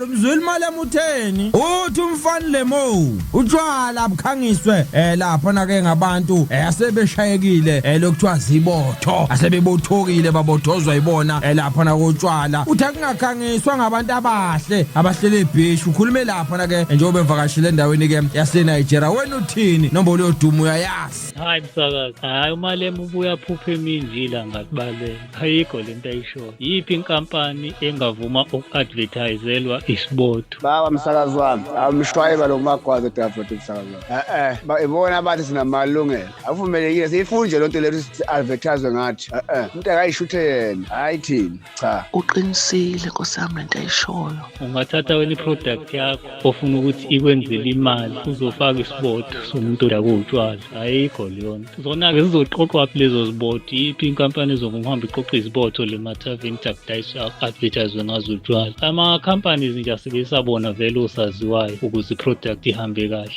Mzwili Malema utheni? Uthi umfana lemo utshwala bukhangiswe lapha na ke ngabantu asebeshayekile lokuthiwa zibotho asebebothokile babothozwa ibona lapha na kotshwala. Uthi akungakhangiswa ngabantu abahle abahlele ebhishi. Ukhulume lapha na ke njengoba evakashile endaweni ke yase Nigeria. Wena uthini? Nombolo yodumo uyayazi. Hayi msakazi, hayi uMalema ubuya aphuphe eminjila ngakubaleka. Ayikho lento ayishoyo. Yiphi inkampani engavuma uku-advertiselwa isibotho? Baba msakazi wami, awumshwayeba lo magwazo David msakazi wami. Ibona bathi sinamalungelo. Avumelekile siyifunje lonto lethu si-advertise ngathi. Umuntu akayishuthe yena, hayi thina. Cha. Uqinisile Nkosi yami lento ayishoyo. Ungathatha wena i-product yakho ofuna ukuthi ikwenzele imali uzofaka isibotho somuntu odakwe utshwala. Ayikho leyo nto. Zona-ke zizoqoqwaphi lezo zibotho? Iyiphi inkampani ezokuhamba iqoqa izibotho le mathaveni ukuthi akudayiswe advertiswe ngazo utshwala? Ama-companies nje asebenzisa bona vele osaziwayo ukuze i-product ihambe kahle.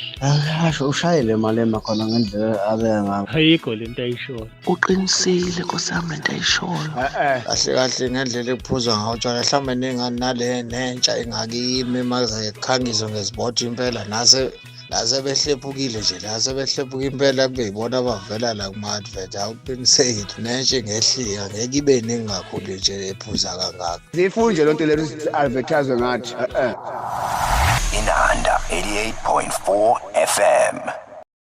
Asho ushayele Malema khona ngendlela abeka ngayo. Ayikho lento ayishoyo. Uqinisile Nkosi yami lento ayishoyo. Kahle kahle ngendlela ekuphuzwa ngawo utshwala mhlawumbe nengane nale nentsha ingakimi maze kukhangiswe ngezibotho impela nase nasebehlephukile nje la sebehlephuka impela kube yibona abavela la kuma-advert awuqinisekile nentsha ingehlika ngeke ibe ningi kakhulu nje ephuza kangaka. Siyifunje lonto lethu si-advertise ngathi. Inanda 88.4 FM.